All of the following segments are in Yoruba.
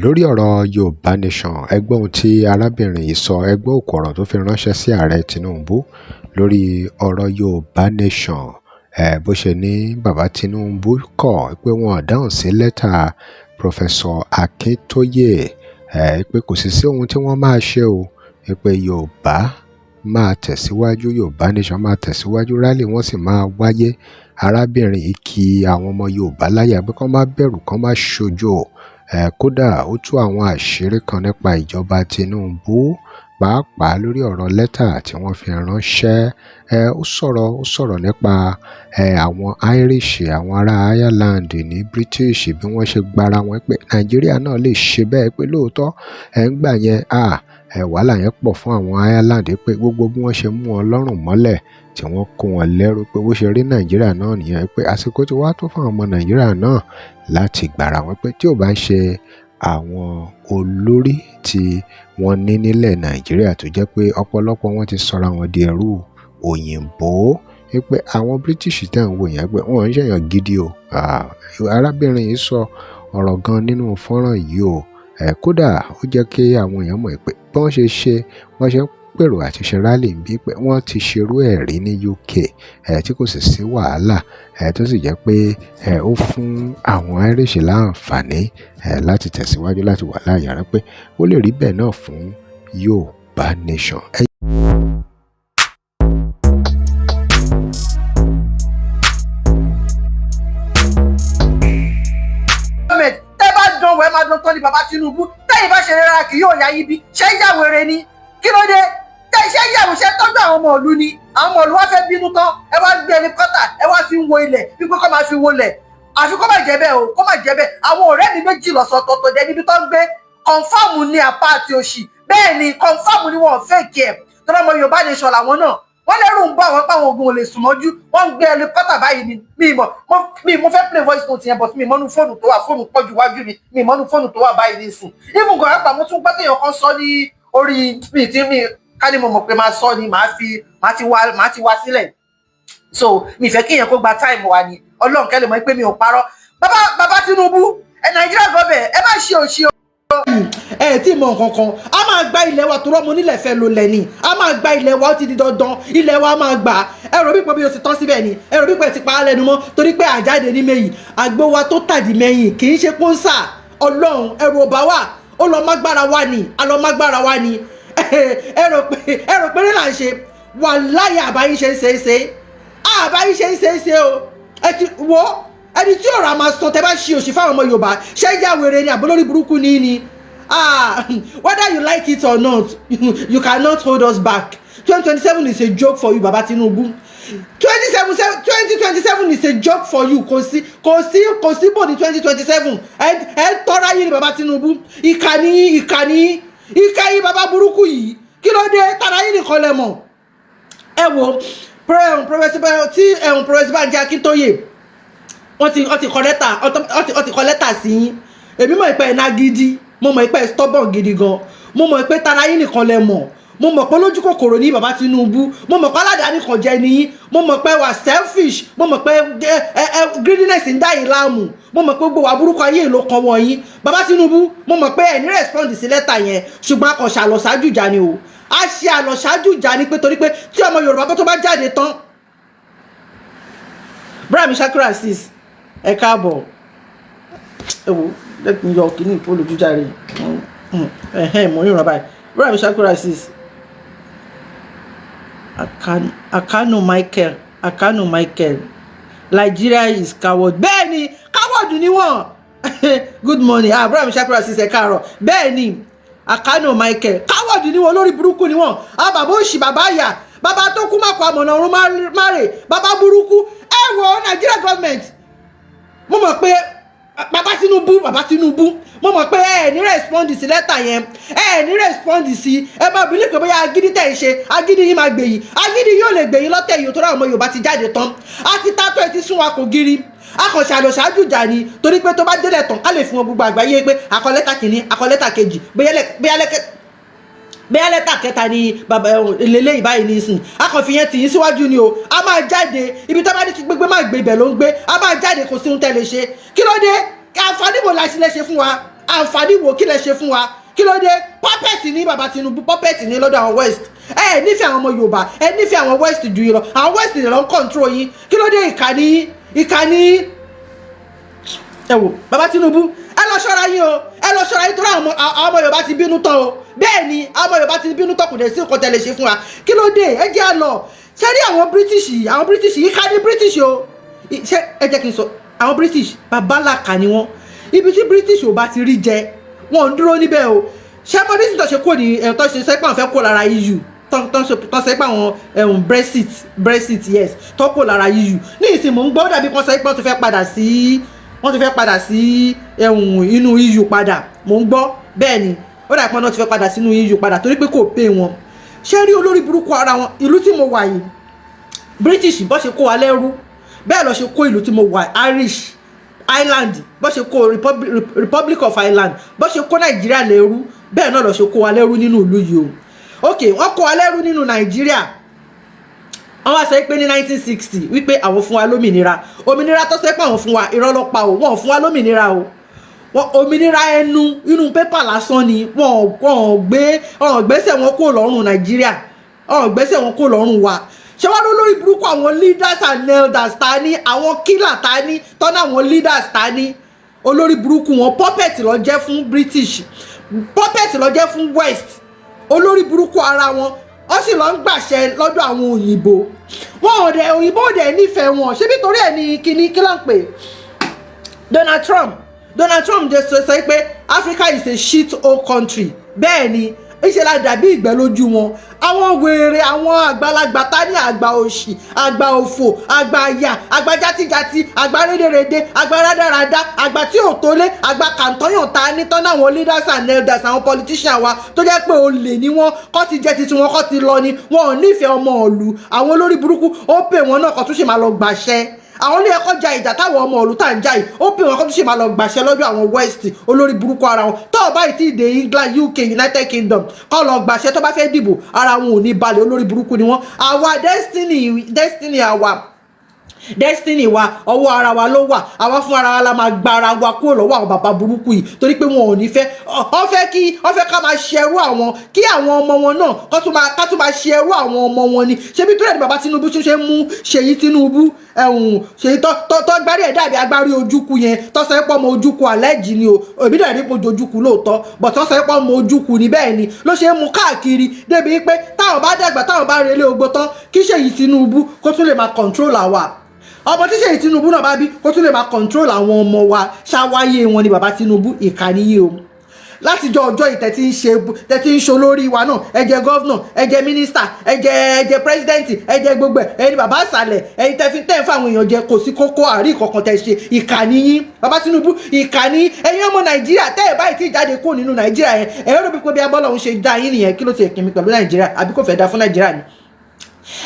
Lórí ọ̀rọ̀ Yorùbá Nation, ẹ gbọ́ ohun tí arábìnrin yìí sọ. Ẹ gbọ́ òkò ọ̀rọ̀ tó fi ránṣẹ́ sí Ààrẹ Tinubu lórí ọ̀rọ̀ Yorùbá Nation. Bó ṣe ní bàbá Tinubu kọ̀ pé wọn ò dáhùn sí lẹ́tà Professor Akintoye, pé kò sì sí ohun tí wọ́n máa ṣe o, pé Yorùbá máa tẹ̀síwájú, Yorùbá Nation máa tẹ̀síwájú, rally wọ́n sì máa wáyé. Arábìnrin yìí kí àwọn ọmọ Yorùbá láyà pé kán má bẹ̀rù, kán má ṣojo. Kódà ó tú àwọn àṣírí kan nípa ìjọba Tinubu, pàápàá lórí ọ̀rọ̀ lẹ́tà tí wọ́n fi ránṣẹ́. Ó sọ̀rọ̀ nípa àwọn Irish, àwọn ará Ireland ní British, bí wọ́n ṣe gbára wọn, pé Nàìjíríà náà lè ṣe bẹ́ẹ̀, pé lóòótọ́ ẹ̀ ń gbà yẹn, wàhálà yẹn pọ̀ fún àwọn Ireland, pé gbogbo bí wọ́n ṣe mú wọn lọ́rùn mọ́lẹ̀ tí wọ́n kó wọn lẹ́rú, pé bó ṣe rí Nàìjíríà náà nìyẹn, pé àsìkò tí wàá tó fún àwọn ọmọ Nàìjíríà náà láti gbára wọn, pé tí ò bá ń ṣe àwọn olórí tí wọ́n ní nílẹ̀ Nàìjíríà tó jẹ́ pé ọ̀pọ̀lọpọ̀ wọn ti sọra wọn di ẹrú òyìnbó, wípé àwọn British tẹ̀ ń wò yẹn, pé wọ́n ń ṣèyàn gidi o. Arábìnrin yìí sọ ọ̀rọ̀ gan nínú fọ́nrán yìí o. Kódà ó jẹ́ kí àwọn èèyàn mọ̀ pé bí wọ́n ṣe ṣe, wọ́n ṣe ń pèrò àti ṣe rally bí pé wọ́n ti ṣerú ẹ̀ rí ní UK, tí kò sì sí wàhálà, tó sì jẹ́ pé ó fún àwọn Irish láǹfààní láti tẹ̀síwájú láti wà láàyè ara, pé ó lè rí bẹ́ẹ̀ náà fún Yorùbá Nation. Tẹ́ bá dán wẹ́, máa dán tán ní bàbá Tinubu. Tẹ́yìn bá ṣe rárá, kì yóò yá yín bí. Ṣé ń yà wèrè ni? Kí ló dé? Tẹ́ iṣẹ́ yàwó ṣe tọ́jú àwọn ọmọ ìlú ni. Àwọn ọmọ ìlú wá fẹ́ bínú tán, ẹ wá gbé helicopter, ẹ wá fi ń wo ilẹ̀ wípé kó máa fi wo ilẹ̀. Àfi kó má jẹ́ bẹ́ẹ̀ o, kó má jẹ́ bẹ́ẹ̀. Àwọn ọ̀rẹ́ mi méjì lọ́sọ̀tọ̀tọ̀ jẹ́ níbi tó ń gbé. Confirm ní apá àti òṣì. Bẹ́ẹ̀ ni, confirm ni, wọ́n fake ẹ̀. Tọ́lá ọmọ Yorùbá Nation làwọn náà, wọ́n lẹ́rù ń bá àwọn páwọn ogun ò lè sùn mọ́jú. Wọ́n ń gbé helicopter báyìí ni. Mi mọ̀, mi mo fẹ́ play voice note yẹn, but mi mọ́nú fóònù tó wà. Fóònù pọ̀ ju wájú mi, mi mọ́nú fóònù tó wà báyìí nísìn. Even gan apá, mo tún gbọ́ téèyàn kan sọ ní orí mi tí mi ká ní mo mọ̀ pé máa sọ ni, màá fi màá ti wá sílẹ̀. So mi fẹ́ kí èèyàn kó gba time wa ni. Ọlọ́run kẹ́lẹ̀ mọ̀ pé mi ò parọ́. Bàbá Tinubu, ẹ Nàìjíríà gọbẹ̀, ẹ má ṣe òṣì o. Ẹ tí mọ nǹkan kan, a máa gba ilẹ̀ wa tó rọ́mọ onílẹ̀ fẹ́ ló lẹ̀ ni. A máa gba ilẹ̀ wa, ó ti di dandan, ilẹ̀ wa máa gbà. Ẹ rò bí pé bí o ti tán síbẹ̀ ni. Ẹ rò bí pé ti pa á lẹ́nu mọ́ torí pé àjáde ní mẹ́yìn àgbo wa tó tàdí mẹ́yìn, kì í ṣe pọ́nsà. Ọlọ́run, ẹrù ọba wa, ó lọ mágbára wa ni, a lọ mágbára wa ni. Ẹ rò pé ní là ń ṣe wàláyé. Àbáyé ṣe ń ṣe é ṣe, àbáyé ṣe ń ṣe é ṣe o. Ẹ ti wo ẹni tí ọ̀rọ̀ àmà sọ. Tẹ́ bá ṣe òṣì fáwọn ọmọ Yorùbá, ṣé ń yá wèrè ni àbólórí burúkú ni? Ah, whether you like it or not, you cannot hold us back. 2027 is a joke for you, Baba Tinubu. 2027 is a joke for you. Kò sí bò ní 2027. Ẹ tọ́ra yín ni, Baba Tinubu. Ìkà ni, ìkà ni, ìkà yìí, baba burúkú yìí. Kí ló dé? Tara yín nìkan lẹ mọ̀. Ẹ wo professor tí Professor Banji Akintoye, wọ́n ti kọ lẹ́tà, wọ́n ti kọ lẹ́tà sí yín. Èmi mọ̀ pé ẹ̀ ná gidi, mo mọ̀ pé stubborn gidi gan, mo mọ̀ pé tara yín nìkan lẹ mọ̀, mo mọ̀ pé lójú kòkòrò ní bàbá Tinubu, mo mọ̀ pé aládàáni kan jẹ ní, mo mọ̀ pé wà selfish, mo mọ̀ pé ẹ greediness ń dá yín láàmú, mo mọ̀ pé gbogbo wà burúkú ayé ló kan wọ̀nyí, bàbá Tinubu. Mo mọ̀ pé ẹ ní respond sí lẹ́tà yẹn, ṣùgbọ́n a kàn ṣàlọ́ṣáájú ìjà ni o. A ṣe àlọ́ṣáájú ìjà ni pé torí pé tí ọmọ Yorùbá tó bá jáde tán. Bùrọ̀mí Shakira sis, ẹ káàbọ̀. Ẹ wo, jẹ́ kí n yọ kíní ìfowó járe. Ẹ̀hẹ́n, mo yíran báyìí. Bùrọ̀mí Shakira sis, Akano Michael, Akano Michael, Nigeria is coward. Bẹ́ẹ̀ ni, coward ni wọ́n. Good morning. Ah, bùrọ̀mí Shakira sis, ẹ káàárọ̀. Bẹ́ẹ̀ ni, Akano Michael, coward ni wọ́n, lórí burúkú ni wọ́n. Ah, bàbá òṣì, bàbá àyà, bàbá tó kú má kọ àmọ̀nà ọ̀run márè, bàbá burúkú. Ẹ wo Nigeria government, mo mọ̀ pé bàbá Tinubu, bàbá Tinubu, mo mọ̀ pé ẹ ní respond sí lẹ́tà yẹn, ẹ ní respond sí. Ẹ máa bí lẹ́pẹ̀ bóyá agídí tẹ̀ ń ṣe, agídí yín máa gbèyìn, agídí yóò lè gbèyìn lọ́tẹ̀ yìí tó ráwọn ọmọ Yorùbá ti jáde tán. A ti tátọ́, ẹ ti sún wa kò gírí. Akọ̀ṣe àlọ́ṣáájú ìjà ni torí pé tó bá délẹ̀ tán, ká lè fún wọn gbogbo àgbáyé pé akọ lẹ́tà kìíní, akọ lẹ́tà kejì, bóyá lẹ́tà kẹta ni bàbá eléyìí báyìí nísìn. A kàn fi yẹn tì í síwájú ni o. A máa jáde. Ibi tó bá ní kí gbégbé máa gbé, ibẹ̀ ló ń gbé. A máa jáde, kò sí ohun tẹ́ lè ṣe. Kí ló dé? Àǹfààní wo la ṣe lè ṣe fún wa? Àǹfààní wo? Kí lẹ ṣe fún wa? Kí ló dé? Puppet ní bàbá Tinubu, puppet ní lọ́dọ̀ àwọn West. Ẹ nífẹ̀ẹ́ àwọn ọmọ Yorùbá, ẹ nífẹ̀ẹ́ àwọn West ju yín lọ. Àwọn West ló ń control yín. Kí ló dé? Ìkànnì, ìkànnì. Ẹ wò, bàbá Tinubu, ẹ lọ ṣọ́ra yín o, ẹ lọ ṣọ́ra yín, torí àwọn ọmọ Yorùbá ti bínú tán o. Bẹ́ẹ̀ ni, àwọn ọmọ Yorùbá ti bínú tán. Kò dẹ̀ sí nǹkan tẹ́ lè ṣe fún wa. Kí ló dé? Ẹ jẹ́ à lọ. Ṣé rí àwọn British yìí? Àwọn British yìí ká ní British o. Ṣé ẹ jẹ́ kí n sọ, àwọn British, babalaka ni wọ́n. Ibi tí British ò bá ti rí jẹ, wọn ò ń dúró níbẹ̀ o. Ṣé mo ní tó ṣe kó ní ẹ̀ tó ṣe sẹ́pà fẹ́ kó lára EU, tó ṣe pé àwọn Brexit, Brexit, yes, tó kó lára EU ní ìsìn, mò ń gbọ́ dàbí kan sọ pé wọ́n ti fẹ́ padà sí inú EU padà. Mò ń gbọ́ bẹ́ẹ̀ ni, ó dà pé wọ́n ti fẹ́ padà sínú EU padà torí pé kò pé wọn. Ṣé rí olórí burúkú ara wọn? Ìlú tí mo wà yìí, British bó ṣe kó wa lẹ́rú, bẹ́ẹ̀ lọ ṣe kó ìlú tí mo wà, Irish Ireland, bó ṣe kó Republic of Ireland, bó ṣe kó Nàìjíríà lẹ́rú, bẹ́ẹ̀ náà lọ ṣe kó wa lẹ́rú nínú ìlú yìí o. Ok, wọ́n kó wa lẹ́rú nínú Nàìjíríà. Wọ́n wá sọ pé ní 1960 wípé àwọn fún wa lómìnira. Òmìnira tó sọ pé àwọn fún wa, irọ́ ló pa o. Wọ́n fún wa lómìnira o. Wọ́n òmìnira ẹnu inú pépà lásán ni. Wọ́n gbẹ́sẹ̀ wọn kó lọ́rùn Nàìjíríà, wọ́n gbẹ́sẹ̀ wọn kó lọ́rùn wa. Ṣé wàá lọ lórí burúkú àwọn leaders and elders ta ní, àwọn killer ta ní tọ́nà, àwọn leaders ta ní, olórí burúkú wọn, puppet ló jẹ́ fún British, puppet ló jẹ́ fún West. Olórí burúkú ara wọn, wọ́n sì lọ ń gbàṣẹ lọ́dọ̀ àwọn òyìnbó. Wọn ò dẹ̀, òyìnbó ò dẹ̀ nífẹ̀ẹ́ wọn. Ṣé nítorí ẹ̀ ní kíní, kí ló ń pè, Donald Trump? Donald Trump jẹ́ sọ pé Africa is a shit hole country. Bẹ́ẹ̀ ni, ìṣe la dàbí ìgbẹ́ lójú wọn. Àwọn wèrè, àwọn àgbàlagbà tá ní, àgbà òṣì, àgbà òfò, àgbà àyà, àgbà játíjátí, àgbà rédèrèdè, àgbà rádaràda, àgbà tí ò tó lé, àgbà kàǹtọ́yàn ta ní tọ́nà, àwọn leaders and elders, àwọn politicians wa tó jẹ́ pé olè ní wọ́n, kọ́ ti jẹ́ titi wọn, kọ́ ti lọ ni. Wọn ò nífẹ̀ẹ́ ọmọ ìlú. Àwọn olórí burúkú, ó pè wọ́n náà kọ́ tún ṣe máa lọ gbàṣẹ. Àwọn ilé ẹ̀kọ́ ja ìjà táwọn ọmọ ìlú tá à ń jà yìí, ó pè wọ́n kó tún ṣe máa lọ gbàṣẹ lọ́dọ̀ àwọn West. Olórí burúkú ara wọn, tó o báyìí tí ì dé England, UK, United Kingdom, kọ́ lọ gbàṣẹ, tó bá fẹ́ dìbò, ara wọn ò ní balẹ̀. Olórí burúkú ni wọ́n. Àwa destiny, destiny, àwa destiny wa, ọwọ́ ara wa ló wà. Àwa fún ara wa la máa gba ara wa kúrò lọ́wọ́ àwọn bàbá burúkú yìí, torí pé wọn ò ní fẹ́. Ọ fẹ́ kí ọ fẹ́ ká máa ṣẹrú àwọn, kí àwọn ọmọ wọn náà ká tún máa ṣẹrú àwọn ọmọ wọn ni. Ṣebí tó rẹ̀ ní bàbá Tinubu tún ṣe mú Ṣèyí Tinubu ẹ̀hún, Ṣèyí tó gbárí ẹ̀ dàbí agbárí Ojúkú yẹn, tó sọ pé ọmọ Ojúkú àlẹ́jì ni o. Òbí dẹ̀ rí pojú Ojúkú lóòótọ́, bọ̀ tó sọ pé ọmọ Ojúkú ni. Bẹ́ẹ̀ ni ló ṣe ń mú káàkiri débi pé táwọn bá dàgbà, táwọn bá relé ogbó tán, kí Ṣèyí Tinubu kó tún lè máa control àwa ọmọ tí Ṣèyí Tinubu náà bá bí, kó tún lè máa control àwọn ọmọ wa. Ṣáwáyé wọn ni bàbá Tinubu, ìkànnì yìí o. Látijọ́ ọjọ́ ìtẹ̀ tí ń ṣe, tẹ̀ tí ń ṣe olórí wa náà, ẹ jẹ́ governor, ẹ jẹ́ mínísítà, ẹ jẹ́ president, ẹ jẹ́ gbogbo ẹ̀. Ẹ̀yin bàbá àṣàlẹ̀, ẹ̀yin tẹ́ fi tẹ́ ń fáwọn èèyàn jẹ, kò sí kókó àrí kankan tẹ́ ṣe. Ìkànnì yín, bàbá Tinubu, ìkànnì. Ẹ̀yin ọmọ Nàìjíríà tẹ́ ẹ̀ báyìí tí jáde kúrò nínú Nàìjíríà yẹn, ẹ̀rọ bí pé bí abọ́lá òun ṣe dá yín nìyẹn. Kí ló ti ẹ̀kí mi pẹ̀lú Nàìjíríà? Àbí kò fẹ́ dá fún Nàìjíríà ni?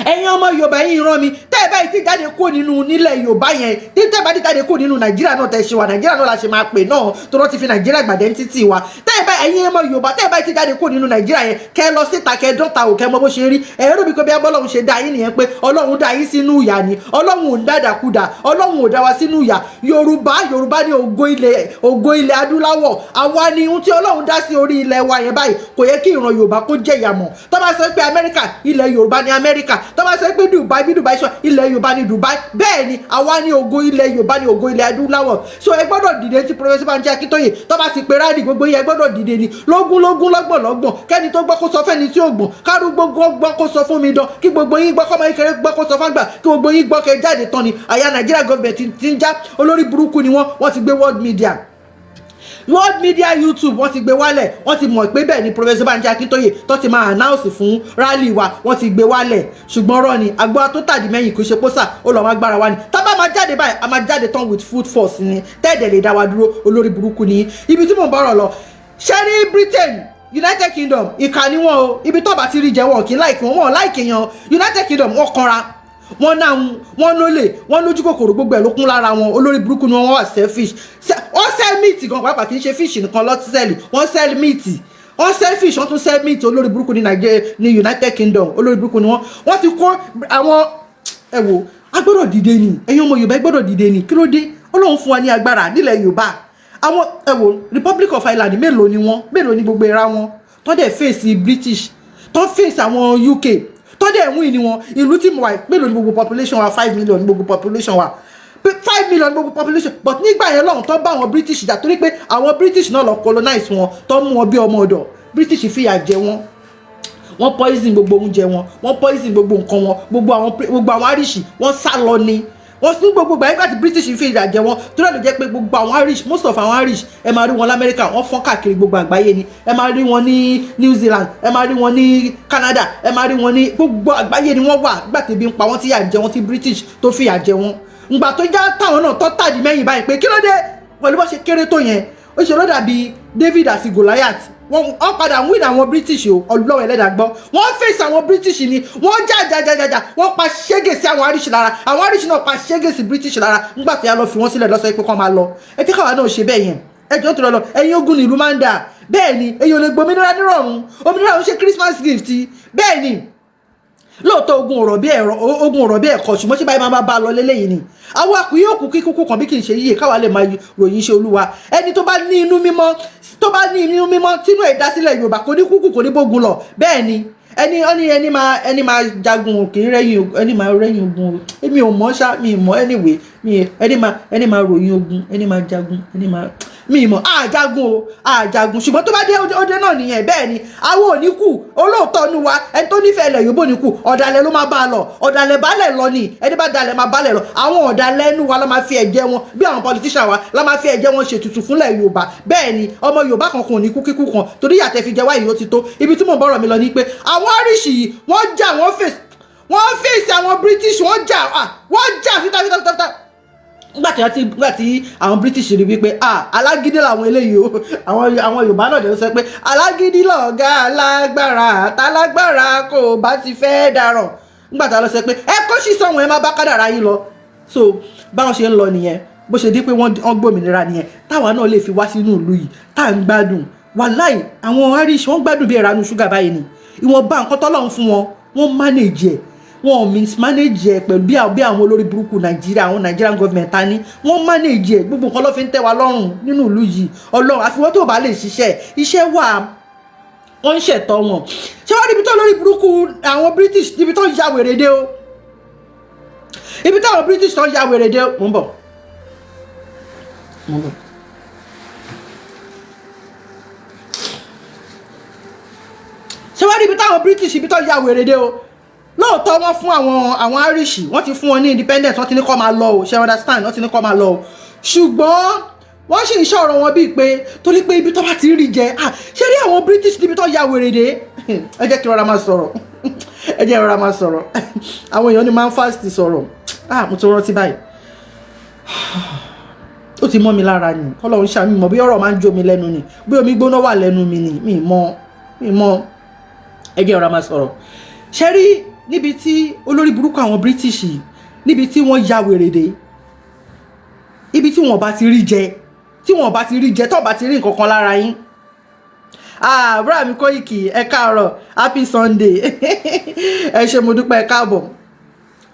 Ẹ̀yin ọmọ Yorùbá, yín ìran mi, tẹ́ ẹ báyìí tí jáde kúrò nínú nílẹ̀ Yorùbá yẹn, tí tẹ́ ẹ bá ti jáde kúrò nínú Nàìjíríà náà, tẹ́ ṣe wà Nàìjíríà náà la ṣe máa pè náà, tó rọ́ ti fi Nàìjíríà gbà identity wa. Tẹ́ ẹ bá, ẹ̀yin ọmọ Yorùbá, tẹ́ ẹ báyìí tí jáde kúrò nínú Nàìjíríà yẹn, kẹ́ ẹ lọ síta, kẹ́ ẹ dọ́ta ò, kẹ́ ẹ mọ bó ṣe rí. Ẹ̀rọ bí pé bí Ọlọ́run ṣe dá yín nìyẹn, pé Ọlọ́run dá yín sínú ìyà ni. Ọlọ́run ò ń dàdàkudà, Ọlọ́run ò dá wa sínú ìyà. Yorùbá, Yorùbá ní ògo ilẹ̀, ògo ilẹ̀ adúláwọ̀. Àwa ni ohun tí Ọlọ́run dá sí orí ilẹ̀ wa yẹn báyìí. Kò yẹ kí ìran Yorùbá kó jẹ ìyà mọ́. Tó bá sọ pé Amẹ́ríkà, ilẹ̀ Yorùbá ní Amẹ́ríkà. Tó bá sọ pé Dubai, bí Dubai sọ, ilẹ̀ Yorùbá ní Dubai. Bẹ́ẹ̀ ni, àwa ní ògo ilẹ̀ Yorùbá, ní ògo ilẹ̀ adúláwọ̀. So ẹ gbọ́dọ̀ dìde. Tí Professor Banji Akíntóyè tó bá ti pe rally, gbogbo yẹn gbọ́dọ̀ dìde ni, lógún lógún, lọ́gbọ̀n lọ́gbọ̀n. Kẹ́ni tó gbọ́ kó sọ fẹ́ni tí ò gbọ̀n, kárúgbó gbọ́ kó sọ fún mi dán, kí gbogbo yín gbọ́, kọ́mọ ìkẹrẹ gbọ́ kó sọ fágbà, kí gbogbo yín gbọ́, kẹ́ jáde tán ni. Àyà Nàìjíríà government ti ń já. Olórí burúkú ni wọ́n. Wọ́n ti gbé world media, world media, YouTube, wọ́n ti gbé wálẹ̀. Wọ́n ti mọ̀ pé bẹ́ẹ̀ ni Professor Banji Akíntóyè tó ti máa announce fún rally wa. Wọ́n ti gbé wálẹ̀, ṣùgbọ́n rọ́ ni agbára tó tàdí mẹ́yìn kò ṣe pósà ó lọ́ọ́ máa gbára wa ni. Tá bá máa jáde báyìí, a máa jáde tán with full force ni, tẹ́ẹ̀dẹ̀ lè dá wa dúró. Olórí burúkú ni. Ibi tí mò ń bọ̀rọ̀ lọ, ṣé ní Britain, United Kingdom, ìkà ni wọn o. Ibi tó bá ti rí jẹ, wọn kì í like wọn, wọn like yan. United Kingdom, wọn kanra wọn náà, wọn lólè, wọn lójú kòkòrò, gbogbo ẹ̀ ló kún lára wọn. Olórí burúkú ni wọn. Wà selfish. Wọ́n sell meat gan pàápàá, kì í ṣe fish nìkan lọ́tí sell. Wọ́n sell meat, wọ́n sell fish, wọ́n tún sell meat. Olórí burúkú ní Nàìjíríà, ní United Kingdom, olórí burúkú ni wọ́n. Wọ́n ti kó àwọn. Ẹ wo, a gbọ́dọ̀ dìde ni. Ẹ̀yin ọmọ Yorùbá, ẹ gbọ́dọ̀ dìde ni. Kí ló dé? Ọlọ́run fún wa ní agbára nílẹ̀ Yorùbá. Àwọn, ẹ wo Republic of Ireland, mélòó ni wọ́n? Mélòó ni gbogbo ìra wọn tó dẹ̀ face British, tó face àwọn UK, tó dẹ̀ win ni wọn? Ìlú tí mo wà, mélòó ni gbogbo population wa? 5 million ní gbogbo population wa, 5 million gbogbo population. But nígbà yẹn lọ́hùn, tó bá àwọn British jà, torí pé àwọn British náà lọ colonize wọn, tó mú wọn bí ọmọ ọ̀dọ̀, British fìyà jẹ wọn. Wọ́n poison gbogbo oúnjẹ wọn, wọ́n poison gbogbo nǹkan wọn. Gbogbo àwọn Irish, wọ́n sá lọ ni. Wọ́n sí gbogbo ìgbà nígbà tí British fi ìyà jẹ wọn, tó lè jẹ́ pé gbogbo àwọn Irish, most of àwọn Irish, ẹ máa rí wọn lamẹ́ríkà, wọ́n fọ́n káàkiri gbogbo àgbáyé ni. Ẹ máa rí wọn ní New Zealand, ẹ máa rí wọn ní Canada, ẹ máa rí wọn ní gbogbo àgbáyé ni wọ́n wà. Nígbà tí ebi ń pa wọ́n, tí ìyà jẹ wọ́n, tí British tó fi ìyà jẹ wọ́n, ngbà tó já táwọn náà tó tàdí mẹ́yìn báyìí pé kí ló dé pẹ̀lú bó ṣe kéré tó yẹn, ó ṣe ló dàbí David àti Goliath. Wọ́n padà win àwọn British o. Ọlọ́run ẹlẹ́dàá gbọ́, wọ́n face àwọn British ni, wọ́n jà jà jà jà jà, wọ́n pa ṣégè sí àwọn Irish lára, àwọn Irish náà pa ṣégè sí British lára. Ńgbà tí a lọ fi wọ́n sílẹ̀ lọ́sọ̀ pé kọ́ máa lọ, ẹ tí káwa náà ṣe bẹ́ẹ̀ yẹn. Ẹ jọ̀ọ́, tó lọ ẹ̀yin ogun nílùú máa ń dà. Bẹ́ẹ̀ ni, èyí ò lè gbòmìnira nírọ̀rùn. Òmìnira ò ń ṣe Christmas gift. Bẹ́ẹ̀ ni, lóòótọ́, ogun ọ̀rọ̀ bí ẹ̀rọ, ogun ọ̀rọ̀ bí ẹ̀kọ́, ṣùgbọ́n ṣé báyìí máa bá a lọ lélẹ́yìí ni? Àwọn àkùyé òkú kíkúkú kan bí kì í ṣe yíyẹ káwa lè máa ròyìn iṣẹ́ Olúwa. Ẹni tó bá ní inú mímọ́, tó bá ní inú mímọ́ tínú ẹ̀ dásílẹ̀ Yorùbá, kò ní kúkú, kò ní bógun lọ. Bẹ́ẹ̀ ni, ẹni ó ní ẹni máa jagun kì í rẹ́yìn, ẹni máa rẹ́yìn ogun. Èmi ò mọ̀ ṣá, mi ì mọ̀. Anyway, mi ẹni máa ròyìn ogun, ẹni máa jagun, ẹni máa, mi ì mọ̀. Àjagun o, àjagun, ṣùgbọ́n tó bá dé, ó dé náà nìyẹn. Bẹ́ẹ̀ ni, àwọn ò ní kú. Olóòótọ́ nu wa, ẹni tó nífẹ̀ẹ́ ilẹ̀ Yorùbá ò ní kú. Ọ̀dàlẹ̀ ló máa bá a lọ, ọ̀dàlẹ̀ balẹ̀ lọ ni. Ẹni bá dalẹ̀ máa balẹ̀ lọ. Àwọn ọ̀dàlẹ̀ nu wa la máa fi ẹ̀jẹ̀ wọn, bí àwọn politician wa la máa fi ẹ̀jẹ̀ wọn ṣètùtù fúnlẹ̀ Yorùbá. Bẹ́ẹ̀ ni, ọmọ Yorùbá kankan ò ní kú kíkú kan, torí ìyàtẹ̀ fi jẹ wáyé, ó ti tó. Ibi tí mò ń bọ̀rọ̀ mi lọ ni pé àwọn Irish yìí, wọ́n jà, wọ́n face àwọn British, wọ́n jà, wọ́n jà fitafita fitafita. Nígbà tí àwọn British rí wípé, ah, alágídí làwọn eléyìí o, àwọn Yorùbá náà lè sọ pé alágídí lọ̀gá alágbára, àtàlágbára kò bá ti fẹ́ dáràn. Nígbà tí a lọ sọ pé ẹ kó sì sọ̀wọ́n, ẹ má bá kádàrá yín lọ. So báwọn ṣe ń lọ nìyẹn, bó ṣe di pé wọ́n gbòmìnira nìyẹn, táwa náà lè fi wá sínú ìlú yìí tá à ń gbádùn. Wàláì, àwọn Irish, wọ́n gbádùn bí ìranu ṣúgà báyìí ni. Ìwọ̀nba nǹkan tọ́lọ́run fún wọn, wọ́n manage ẹ̀, wọn ò mismanage ẹ pẹ̀lú bí àwọn olórí burúkú Nàìjíríà, àwọn Nigerian government ta ní. Wọ́n manage ẹ, gbogbo nǹkan ló fi ń tẹ́ wa lọ́rùn nínú ìlú yìí. Ọlọ́run, àfiwọ́n tó bá lè ṣiṣẹ́, iṣẹ́ wà, wọ́n ń ṣẹ̀tọ́ wọn. Ṣé wọ́n níbi tó lórí burúkú àwọn British, níbi tó ya wèrè dé o, ibi táwọn British tó ya wèrè dé o. Mò ń bọ̀, mò ń bọ̀. Ṣé wọ́n níbi táwọn British, ibi tó ya wèrè dé o? Lóòótọ́, wọ́n fún àwọn Irish, wọ́n ti fún wọn ní independence, wọ́n ti ní kó máa lọ o. Ṣe understand? Wọ́n ti ní kó máa lọ o, ṣùgbọ́n wọ́n sì ń sọ̀rọ̀ wọn bíi pé torí pé ibi tó bá ti rí jẹ. Ah, ṣé rí àwọn British níbi tó ya wèrè dé? Ẹ jẹ́ kí rọra máa sọ̀rọ̀, ẹ jẹ́ rọra máa sọ̀rọ̀. Àwọn èèyàn ní máa ń fast sọ̀rọ̀. Ah, mo ti rántí báyìí, ó ti mọ́ mi lára ni. Kọ́lọ́run ṣàmì mọ̀ bí ọ̀rọ̀ máa ń jó mi lẹ́nu ni, bí omi gbóná wà lẹ́nu mi ni. Mi mọ̀, mi mọ̀. Ẹ jẹ́ rọra máa sọ̀rọ̀. Ṣé rí níbi tí olórí burúkú àwọn British yìí, níbi tí wọ́n ya wèrè dé, ibi tí wọ́n bá ti rí jẹ, tí wọ́n bá ti rí jẹ, tó bá ti rí nǹkan kan lára yín. Ah, búrọ̀ mi Kóìkì, ẹ káàárọ̀, happy Sunday. Ẹ ṣé, mo dúpẹ́, ẹ káàbọ̀.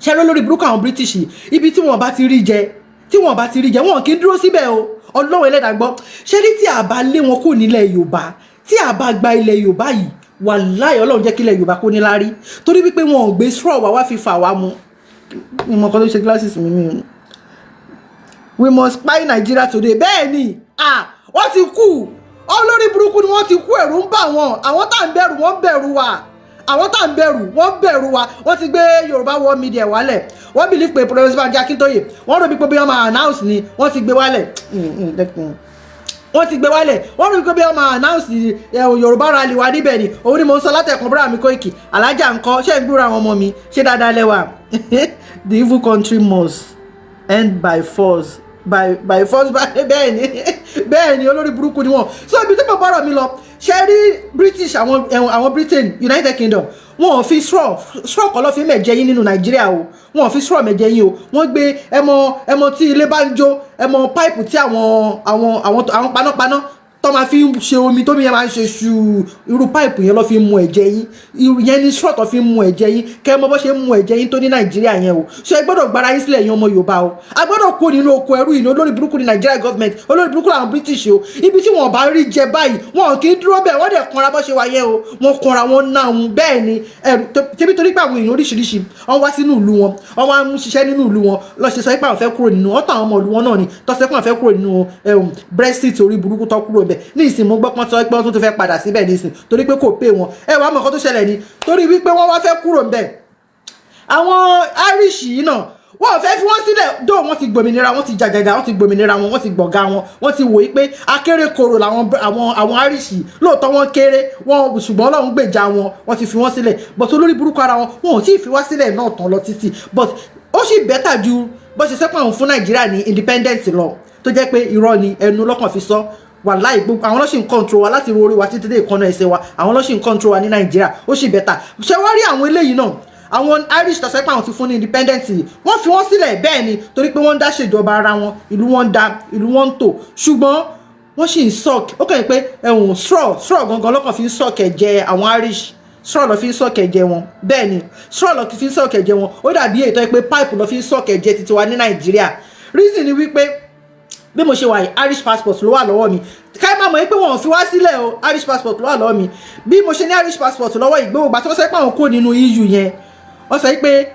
Ṣé lórí burúkú àwọn British yìí, ibi tí wọ́n bá ti rí jẹ, tí wọ́n bá ti rí jẹ, wọn kì í dúró síbẹ̀ o. Ọlọ́run ẹlẹ́dàá gbọ́. Ṣé ní tí a bá lé wọn kúrò nílẹ̀ Yorùbá, tí a bá gba ilẹ̀ Yorùbá yìí, wàláhì, Ọlọ́run jẹ́ kí ilẹ̀ Yorùbá kó ní láárí, torí wípé wọn ò gbé straw wá wá fi fà wá mu. Ìmọ̀ kan tó ṣe glasses mi mi. We must spy Nigeria today. Bẹ́ẹ̀ ni, ah, wọ́n ti kú. Olórí burúkú ni wọ́n ti kú. Ẹ̀rù ń bà wọ́n. Àwọn tá à ń bẹ̀rù, wọ́n bẹ̀rù wa. Àwọn tá à ń bẹ̀rù, wọ́n bẹ̀rù wa. Wọ́n ti gbé Yorùbá World Media wálẹ̀. Wọ́n believe pé Professor Banji Akintoye, wọ́n rò bí pé bí wọ́n máa announce ni. Wọ́n ti gbé wálẹ̀, wọ́n ti gbé wálẹ̀. Wọ́n rò pé bí wọ́n máa announce Yorùbá rally wa níbẹ̀ ni. Òun ni mo ń sọ látẹ̀kùn. Búrọ̀ mi Koiki, alájà ńkọ́? Ṣé ń gbúra àwọn ọmọ mi? Ṣé dáadáa lẹ́wà? The evil country must end by force, by force by. Bẹ́ẹ̀ ni, bẹ́ẹ̀ ni, olórí burúkú ni wọ́n. So ibi tí mo bọ́rọ̀ mi lọ, ṣe rí British, àwọn Britain, United Kingdom, wọn ò fi straw kọ́ lọ́ fi mẹ̀jẹ̀ yín nínú Nàìjíríà o. Wọn ò fi straw mẹ̀jẹ̀ yín o. Wọ́n gbé ẹmọ tí ilé bá ń jó, ẹmọ pipe tí àwọn panápaná Tó máa fi ń ṣe omi, tómi yẹn máa ń ṣe ṣù, irú pipe yẹn lọ́ fi ń mu ẹ̀jẹ̀ yín. Irú yẹn ní straw tó fi ń mu ẹ̀jẹ̀ yín. Kẹ́ ẹ mọ bó ṣe ń mu ẹ̀jẹ̀ yín tó ní Nàìjíríà yẹn o. So ẹ gbọ́dọ̀ gbára yín sílẹ̀ yín, ọmọ Yorùbá o. A gbọ́dọ̀ kó nínú oko ẹrú yìí ní. Olórí burúkú ní Nàìjíríà government, olórí burúkú làwọn British o. Ibi tí wọn bá rí jẹ báyìí, wọn kì í dúró bẹ́ẹ̀. Wọ́n dẹ̀ kanra bó ṣe wà yẹn o. Wọ́n kanra, wọn ná òun bẹ́ẹ̀ ni ẹrù tẹ́bí, torí pé àwọn èèyàn oríṣiríṣi wọ́n wá sínú ìlú wọn, wọ́n wá ń ṣiṣẹ́ nínú ìlú wọn lọ ṣe sọ pé àwọn fẹ́ kúrò nínú ọ̀tọ̀ àwọn ọmọ ìlú wọn náà ni tó sọ pé àwọn fẹ́ kúrò nínú Brexit. Orí burúkú tó kúrò bẹ̀ ní ìsìn, mo gbọ́ pọ́n sọ pé wọ́n tún ti fẹ́ padà síbẹ̀ ní ìsìn torí pé kò pé wọn. Ẹ wàá mọ̀ nǹkan tó ṣẹlẹ̀ ni, torí wípé wọ́n wá fẹ́ kúrò ńbẹ̀, àwọn Irish yìí náà wọ́n ò fẹ́ fi wọ́n sílẹ̀ dó. Wọ́n ti gbòmìnira, wọ́n ti jàjàjà, wọ́n ti gbòmìnira wọn, wọ́n ti gbọ̀gá wọn. Wọ́n ti wòye pé akérèkọrò làwọn àwọn Irish yìí. Lóòótọ́ wọ́n kéré wọn, ṣùgbọ́n Ọlọ́run gbèjà wọn, wọ́n ti fi wọ́n sílẹ̀. But olórí burúkú ara wọn, wọn ò tí ì fi wá sílẹ̀ náà tán lọ títí. But ó sì better ju bó ṣe sẹ́pọ̀ àwọn fún Nàìjíríà ní independent lọ, tó jẹ́ pé irọ́ ni, ẹnu lọ́kàn fi sọ. Wàláì, gbogbo àwọn lọ́sìn control wa láti orí wa títí dé ìkànnà ẹsẹ̀ wa. Àwọn lọ́sìn control wa ní Nàìjíríà. Ó sì better. Ṣé wá rí àwọn eléyìí náà, àwọn Irish tó sọ pé àwọn ti fún ní independence yìí, wọ́n fi wọ́n sílẹ̀ bẹ́ẹ̀ ni, torí pé wọ́n ń dá ṣèjọba ara wọn, ìlú wọn ń da, ìlú wọn ń tò, ṣùgbọ́n wọ́n sì ń suck. Ó kàn yín pé ẹ̀hún straw gangan lọ́kàn fi ń suck ẹ̀jẹ̀ àwọn Irish. Straw lọ fi ń suck ẹ̀jẹ̀ wọn. Bẹ́ẹ̀ ni, straw lọ fi ń suck ẹ̀jẹ̀ wọn. Ó dàbí èyí tó yẹ pé pipe lọ fi ń suck ẹ̀jẹ̀ títí wa ní Nàìjíríà. Reason ni wípé bí mo ṣe wà yìí, Irish passport ló wà lọ́wọ́ mi. Ká má mọ̀ pé wọ́n ò fi wá sílẹ̀ o. Irish passport ló wà lọ́wọ́ mi. Bí mo ṣe ní Irish passport lọ́wọ́, ìgbéwò gbà tí wọ́n sọ pé àwọn kó nínú EU yẹn, wọ́n sọ pé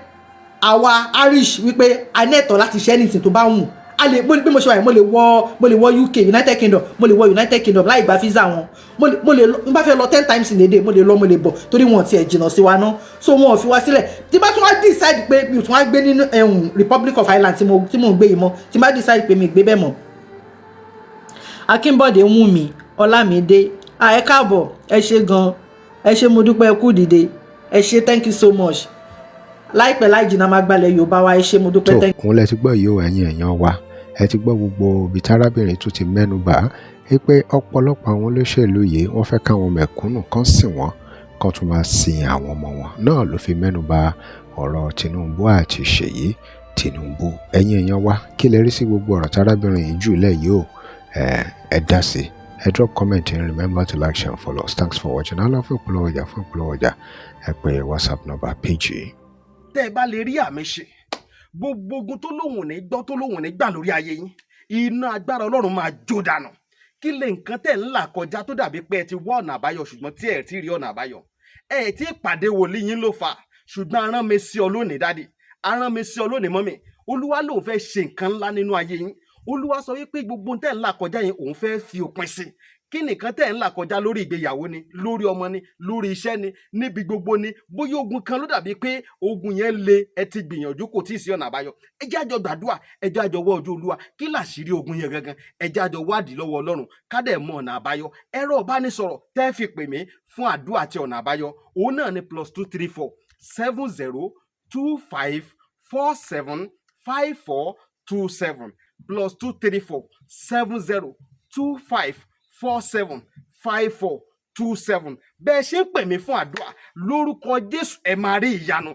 àwa Irish, wípé a ní ẹ̀tọ́ láti ṣe anything tó bá wù a lè. Bí mo ṣe wà yìí, mo lè wọ UK, United Kingdom. Mo lè wọ United Kingdom láì gba visa wọn. Mo lè n bá fẹ́ lọ 10 times in a day, mo lè lọ, mo lè bọ̀, torí wọn tiẹ̀ jìnnà sí wa ná. So wọn ò fi wá sílẹ̀. Tí bá tún wá decide pé mi ò tún wá gbé nínú ẹ̀hún Republic of Ireland tí mo ń gbé yìí mọ́, tí bá decide pé mi gbé bẹ́ẹ̀ mọ́. Akínbọ̀dé Wùnmí Ọlámídé, ẹ káàbọ̀, ẹ ṣé gan, ẹ ṣé, mo dúpẹ́, ẹ kú dìde, ẹ ṣé, thank you so much. Láìpẹ́ láì jìnnà, máa gbalẹ̀ Yorùbá wa. Ẹ ṣé, mo dúpẹ́. Tó thank. Òun lẹ ti gbọ́ yìí o, ẹ̀yin èèyàn wa. Ẹ ti gbọ́ gbogbo ibi tárábìnrin tún ti mẹ́nu bà á pé ọ̀pọ̀lọpọ̀ àwọn olóṣèlú yìí, wọ́n fẹ́ káwọn mẹ̀kúnnù kan sìn wọ́n, kan tún máa sin àwọn ọmọ wọn náà. Ló fi mẹ́nu bà ọ̀rọ̀ Tinubu àti Ṣèyí Tinubu. Ẹ̀yin èèyàn wa, kí lẹ rí sí gbogbo ọ̀rọ̀ tárábìnrin yìí jù lẹ̀ yìí o? Ẹ dá sí, ẹ drop comment and remember to like, share and follow us. Thanks for watching. Á lọ fún ìpolówó ọjà. Fún ìpolówó ọjà, ẹ pè WhatsApp number page yìí. Tẹ́ ẹ bá lè rí àmì ṣe, gbogbo ogun tó lóhùn ní gbọ́, tó lóhùn ní gbà lórí ayé yín, iná agbára Ọlọ́run máa jó dànù. Kí lè nǹkan tẹ̀ ń là kọjá tó dàbí pé ẹ ti wá ọ̀nà àbáyọ, ṣùgbọ́n tí ẹ ti rí ọ̀nà àbáyọ? Ẹ ti pàdé wòlíì yín ló fà, ṣùgbọ́n arán mi sí ọ lónìí, daddy, arán mi sí ọ lónìí, mummy. Olúwa lòun fẹ́ ṣe nǹkan ńlá nínú ayé yín. Olúwa sọ wípé gbogbo tẹ̀ ń là kọjá yẹn, òun fẹ́ fi òpin sí. Kí nìkan tẹ̀ ń là kọjá? Lórí ìgbéyàwó ni, lórí ọmọ ni, lórí iṣẹ́ ni, níbi gbogbo ni. Bóyá ogun kan ló dàbí pé ogun yẹn le, ẹ ti gbìyànjú, kò tí ì sí ọ̀nà àbáyọ. Ẹ jẹ́ àjọ gbàdúrà, ẹ jẹ́ àjọ wọ ojú Olúwa. Kí làṣírí ogun yẹn gangan? Ẹ jẹ́ àjọ wádìí lọ́wọ́ Ọlọ́run, ká dẹ̀ mọ ọ̀nà àbáyọ. Ẹ̀rọ ìbánisọ̀rọ̀ tẹ́ fi pè mí fún àdúrà àti ọ̀nà àbáyọ, òun náà ni +234 70 25 47 54 27, +234 70 25 47 54 27. Bẹ́ẹ̀ ṣe ń pè mí fún àdúrà, lórúkọ Jésù, ẹ máa rí ìyanu.